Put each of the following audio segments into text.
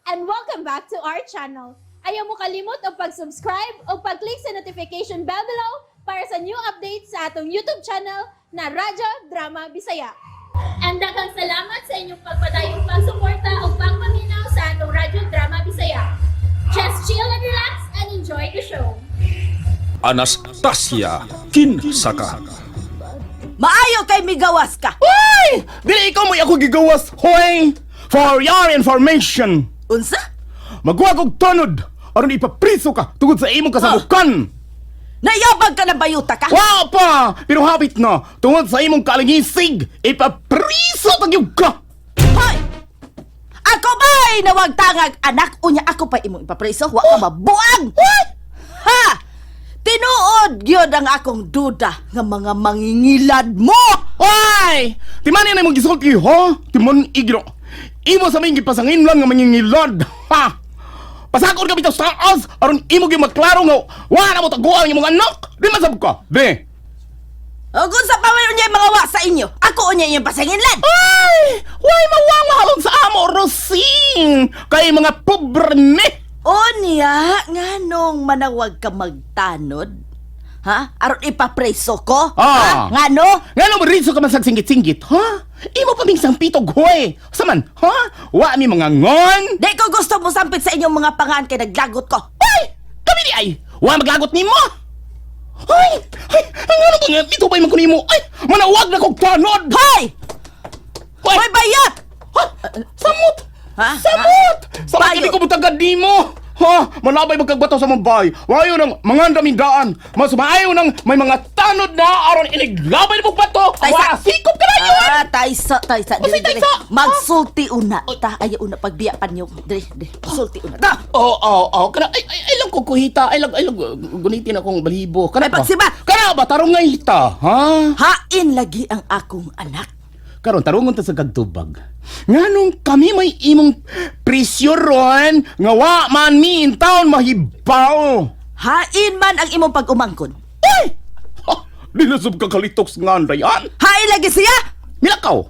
And welcome back to our channel. Ayaw mo kalimot og pag-subscribe o pag-click sa notification bell below para sa new updates sa atong YouTube channel na Radyo Drama Bisaya. And daghang salamat sa inyong pagpadayong pagsuporta o pagpaminaw sa atong Radyo Drama Bisaya. Just chill and relax and enjoy the show. Anastasia Kinsaka. Maayo kay migawas ka. Uy! Dili ikaw mo'y ako gigawas, hoy! For your information, Unsa? Magwa kog tanod aron ipapriso ka tungod sa imong kasabukan. Nayabag ka na bayuta ka? Wa pa! Pero hapit na, tungod sa imong kalingisig, ipapriso tagyog ka! Hoy! Ako ba'y nawag tangag anak? Unya ako pa imong ipapreso? Wa ka mabuang! Ha! Tinuod gyud ang akong duda nga mga mangingilad mo! Hoy! Timani na imong gisulti, ha? Timon igro. Imo sa ming gipasangin lang nga mangingilad, ha? Pasakon ka bitaw sa taas aron imo gyud maklaro nga wa na mo taguan ang imong anak. Di man sab ka. Be. O kung sa pamay unya mga wa sa inyo, ako unya iyong pasanginlan! Ay! Way mawang mahalon sa amo, Rosing! Kay mga pobre ni! Unya, nganong manawag ka magtanod? Ha? Aron ipapreso ko? Ah. Ha? Ngano? Nga mo rinso ka man sa singgit-singgit, ha? Imo pa mingsang pitog, hoy! Saman, ha? Wa mi mga ngon? Di ko gusto mo sampit sa inyong mga pangan kay naglagot ko. Ay! Kami di ay! Wa maglagot nimo! Ay! Ay! Ang ano ba nga? Dito ba'y man ko nimo? Ay! Manawag na kog tanod! Hoy! Hoy! Hoy, bayot! Ha? Samot! Ha? Samot! Samot Bayot. kini ko butagad nimo! Ha? Malabay magkagbato sa Mumbai. Wayo ng mga damindaan. Mas maayo ng may mga tanod na aron iniglabay na bato. Taysa. Wa sikop ka na yun! Ah, taysa, taysa. Unsay Dili, dili. taysa? Magsulti una. Ta, ayaw una pagbiya pa niyo. Dili, dili. Sulti una. Ta! Oo, oo, oo. Kana ay ay, ay lang ko kuhita, ay lang gunitin akong balibo. Kana Ay, pagsibat! Kana ba tarong nga hita, ha? Hain lagi ang akong anak. Karon tarungon ta sa kagtubag. Nganong kami may imong presyo ron nga wa man mi in town mahibaw. Hain man ang imong pag-umangkon. Ay! Ha, di na sab kakalitok sa ngan dayan. Hain lagi siya! Milakaw.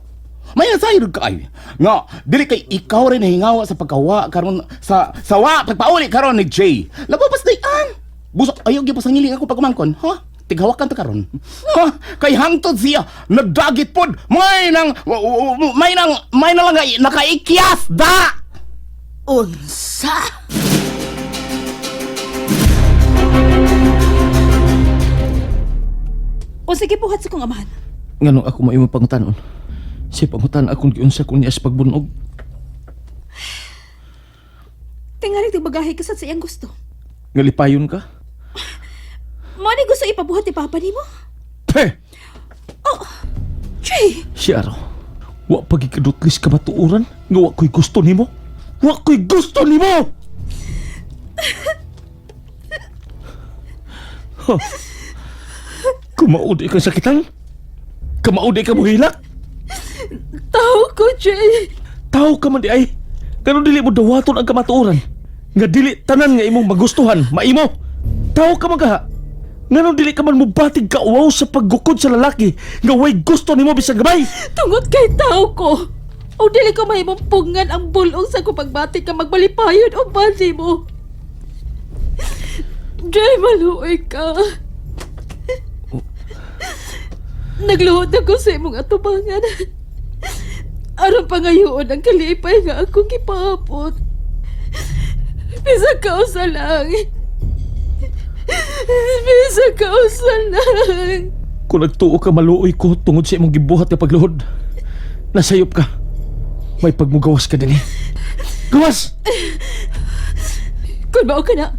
May nasayod ka ay. Nga, dili kay ikaw rin nahingawa sa pagkawa karon sa sawa pagpauli karon ni Jay. Lababas dayan. Busa ayaw gyud pasangiling ako pagumangkon, ha? Tighawakan ta karon. Ha? Kay hangtod siya nagdagit pod. May nang may na lang ay nakaikyas da. Unsa? O sige, buhat sa kong amahan. Nganong ako mo imong pangutanon? Si pangutan akong giunsa ko niya sa pagbunog. Tingali bagahe ka sa iyang gusto. Ngalipayon ka? Mo ni gusto ipabuhat ni Papa nimo? Pe! Jay, Si Aro, wa pagikadutlis ka matuoran nga wa ko'y gusto nimo? Wa ko'y gusto nimo! Huh. Kumaudi ka sakitan? Kamaudi ka muhilak? tao ko, Jay. Tao ka man di ay. Kano dili mo dawaton ang kamatuoran? Nga dili tanan nga imong magustuhan, maimo. Tao ka man kaha. Ngano dili ka man mubatig ka uwaw sa paggukod sa lalaki nga way gusto nimo bisan gamay. Tungod kay tao ko. O dili ko mahimong pungan ang bulong sa kong pagbati ka magbalipayon o bali mo. Jay, maluoy ka. Nagluhod ako sa imong atubangan. Aron pangayoon ang kalipay nga akong gipaapot. Bisa ka usa lang. Bisa ka usa lang. Kung nagtuo ka maluoy ko tungod sa imong gibuhat nga pagluhod, nasayop ka. May pagmugawas ka dinhi. Gawas! Kung mao ka na,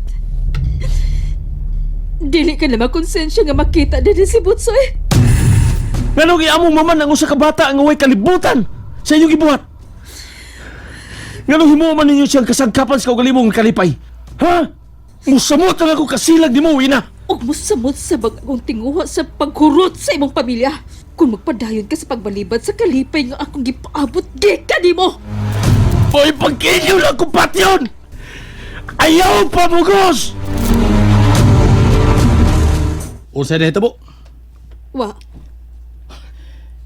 dili ka na makonsensya nga makita din si Butsoy. Nganong giamong maman ang usa ka bata nga way kalibutan sa inyong gibuhat? Nganong himuo man ninyo siyang kasangkapan sa kaugalimong kalipay? Ha? Musamot ang ako kasilag nimo, ina! Ug mosamot sa bag-akong tinguha sa pagkurot sa imong pamilya. Kung magpadayon ka sa pagbalibad sa kalipay nga akong gipaabot gikan nimo. Boy, pagkinyo lang kong patyon! Ayaw pa mugos! Unsay na hitabo? Wa,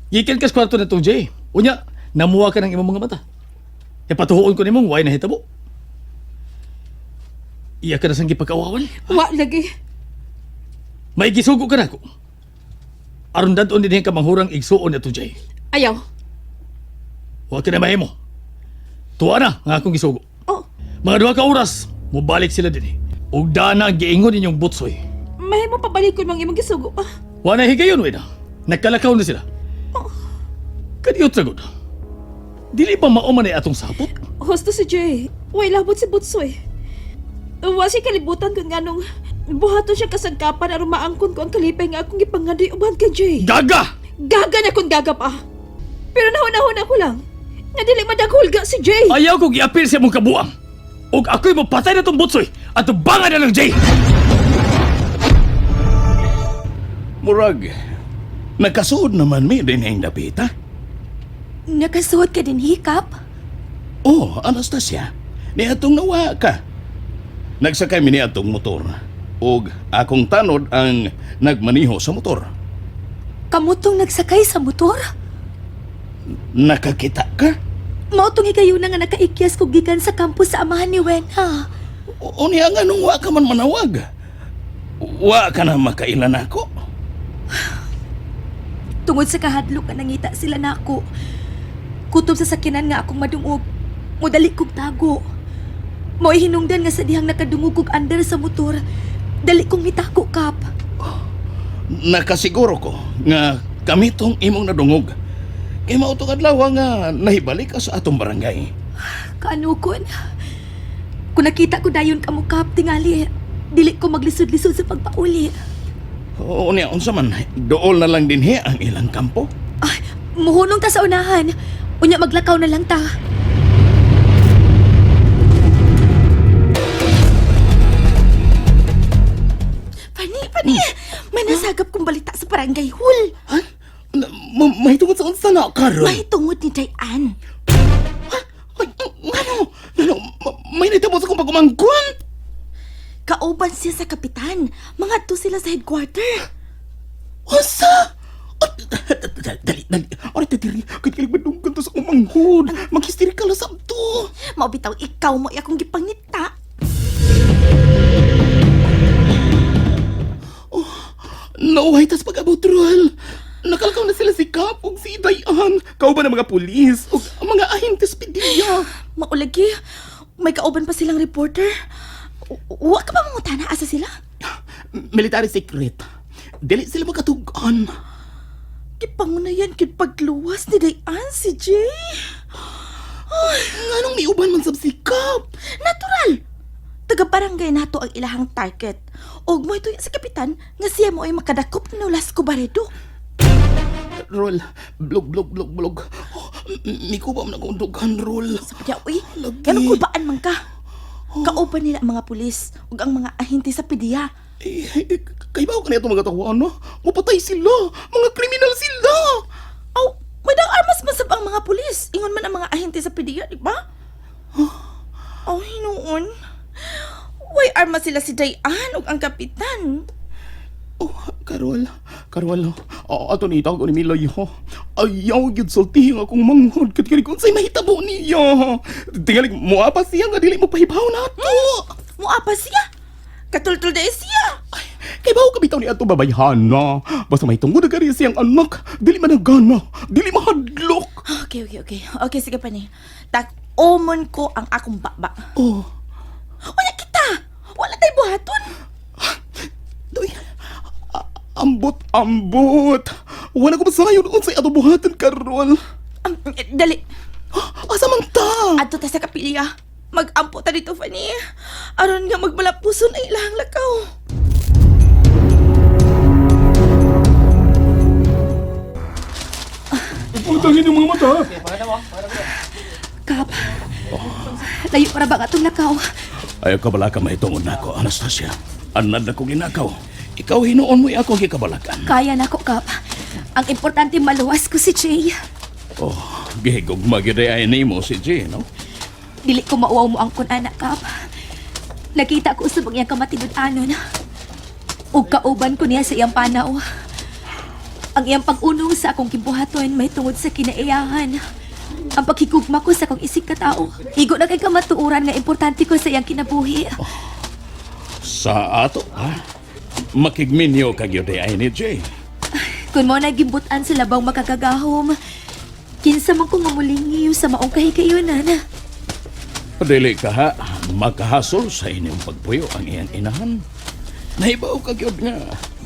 Gikan ka sa kwarto na tong Jay. Unya, namuha ka ng imong mga mata. Ipatuhoon ko nimong way na hitabo. Iya ka na sang gipagkawawan? Wa lagi. May gisugo ka na ako. Aron dadon din ka manghurang igsuon ato Jay. Ayaw. Wa ka na mahimo. Tuwa na nga akong gisugo. Oh, Mga 2 ka oras, mubalik sila dinhi. Ug dana giingon ninyong butsoy. mahimo pabalikon mang imong gisugo pa. Wa na higayon wena. Nagkalakaw na sila. Kadiyot sa gud. Dili ba mao man ay atong sapot? Husto si Jay. Way labot si Butsoy. Wa siya kalibutan kung nganong buhaton siya kasangkapan aron maangkon ko ang kalipay nga akong gipangandoy uban kay Jay. Gaga! Gaga na kung gaga pa. Pero nahuna-huna ko lang nga dili madaghulga si Jay. Ayaw kong iapil sa imong kabuang. Ug ako'y mapatay na tong butsoy at tubangan na lang Jay! Murag, nakasuod naman mi din ang dapita. Nakasuot ka din, hikap? Oh, Anastasia, niatong nawa ka. Nagsakay mi niadtong motor. Ug akong tanod ang nagmaniho sa motor. Kamutong nagsakay sa motor? Nakakita ka? Mao tong higayuna nga nakaikyas kog gikan sa campus sa amahan ni Wena. O niya nga nung wa ka man manawag. Wa ka na makailan ako. Tungod sa kahadlok nga nangita sila nako. Kutob sa sakinan nga akong madungog. Modali kog tago. Mo'y hinungdan nga sa dihang nakadungog kog andar sa motor. Dali kong mitako, Kap. Nakasiguro ko nga kami tong imong nadungog. Kay mao tong adlaw nga nahibalik ka sa atong barangay. Kaanukon. Kung nakita ko dayon kamo, Kap, tingali. Dili ko maglisod-lisod sa pagpauli. Oo niya unsa man dool na lang dinhi ang ilang kampo. Ay, muhunong ta sa unahan. Unya maglakaw na lang ta. Pani, pani! May nasagap kong balita sa barangay hall. Ha? Mahitungod sa unsa na karon? Mahitungod ni Dayan. Ay, ngano? Ngano? May nahitabo sa akong pagumangkon? Kauban siya sa kapitan. Mangadto sila sa headquarter. Unsa? Ay, dali, dali, dali. Ora titiri, kay kilig madunggan to sa akong manghod. Maghisterikal na sabto. Mao bitaw ikaw mo akong gipangita. Nauhay tas pag-abot, Rol. Nakalakaw na sila si Kap ug si Dayan. Kauban ang mga pulis ug ang mga ahentes PDEA. Maulagi, may kauban pa silang reporter. Wa ka ba mangutana asa sila? Military secret. Dili sila makatugan. Gipangunayan kid pagluwas ni Dayan si Jay. Ay, nganong miuban man sab si Kap? Natural! Taga-barangay nato ang ilahang target. Og mo ito sa kapitan nga siya mo ay makadakop ni Nolasco Barredo. Rol, blog, blog, blog, blog. Oh, mikuba man akong dughan, Rol. Sabi niya, uy, Lagi. ganun kulbaan man ka. Kauban nila ang mga pulis ug ang mga ahente sa PDEA. Eh, eh, kay ba ko na itong mga tawa, no? Mapatay sila! Mga kriminal sila! Aw, may dang armas man sab ang mga pulis. Ingon man ang mga ahente sa PDEA, di ba? Aw, hinuon. Way armas sila si Dayan ug ang kapitan. Oh, Karol, Karol, oh, ato ni itawag ni Miloy, ho. Ayaw, gyud sultihin akong manghod. Kat kung sa'y mahitabo niya. Tingali, mua pa siya nga dili mo pahibaw na ato. Mua pa siya. Katultul dahil siya. Ay, kay bawo kabitaw ni ato babayhana. Basta may tungod na gari siyang anak. Dili man nagana, dili mahadlok. Okay, okay, okay. Okay, sige pa ni. Tak-omon ko ang akong baba. Oh, Wala kita! Wala tayo buhaton! doy. Ambot, ambot. Wala ko masayon unsay ato buhaton, Karol. Dali, Asa man ta? adto ta sa kapilya. Mag-ampo ta dito, Fanny. Aron nga magmalapuson ang ilahang lakaw. Putangin yung mga mata! Kap, layo para ba nga itong lakaw? Ayaw kabalaka mahitungod na ako, Anastasia. Anad na kong ginakaw. Ikaw hinuon mo'y ako gikabalakan. Kaya na ko, Kap. Ang importante maluwas ko si Jay. Oh, gihigog magyud ay nimo si Jay, no? Dili ko mauwaw mo ang kun anak, Kap. Nakita ko usab ang iyang kamatinud-anon. Ug kauban ko niya sa iyang panaw. Ang iyang pag-unong sa akong kibuhaton may tungod sa kinaiyahan. Ang paghigugma ko sa akong isig katao. Igo na kay kamatuoran nga importante ko sa iyang kinabuhi. Sa ato, ha? Makigminyo kag yun ay ni Jay. Kung mo nagimbutan sa labaw makakagahom, kinsa man ko mamulingiw sa maong kahigayunan. Dili ka ha, makahasol sa inyong pagpuyo ang iyang inahan. Nahibaw ka gyud nga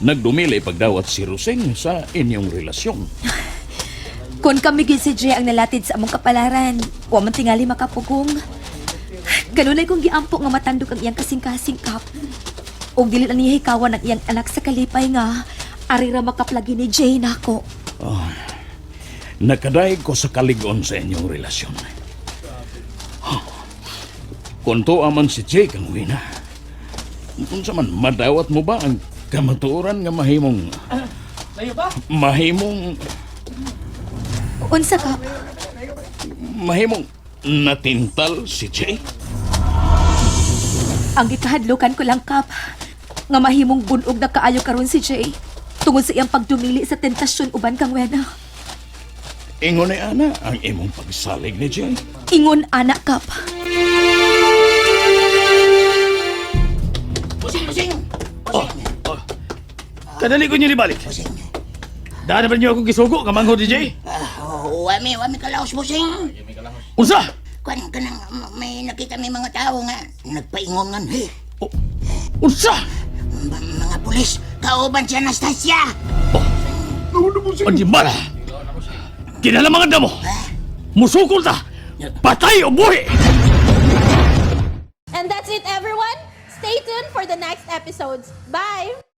nagdumili pagdawat si Roseng sa inyong relasyon. Kung kami gyud si Jay ang nalatid sa among kapalaran, wa man tingali makapugong. Kanunay kong giampo nga matandog ang iyang kasing-kasing, Kap. Og dili na niya hikawan ang iyang anak sa kalipay nga ari ra makaplagi ni Jay nako. Nakadayeg ko sa kaligon sa inyong relasyon. Kung tuwa man si Jake ang wina, kung sa man madawat mo ba ang kamatuoran nga mahimong... Mahimong... Unsa, Kap? Mahimong natintal si Jake? Ang gikahadlukan ko lang, Kap, nga mahimong bunog na kaayo karon si Jay tungod sa iyang pagdumili sa tentasyon uban kang wena. Ingon ni Ana ang imong pagsalig ni Jay. Ingon ana, Kap. Oh, Kadali ko niyo ibalik. Daan ba niyo akong gisugo nga manghod ni Jay? Ah, wami, wami kalaos, busing. Unsa? Kwan, kanang may nakita may mga tao nga nagpaingon nga, hey, Unsa? mga pulis, kauban si Anastasia. Animal! Kinalamangan na mo! Musukol ta! Patay o buhi! And that's it, everyone. Stay tuned for the next episodes. Bye!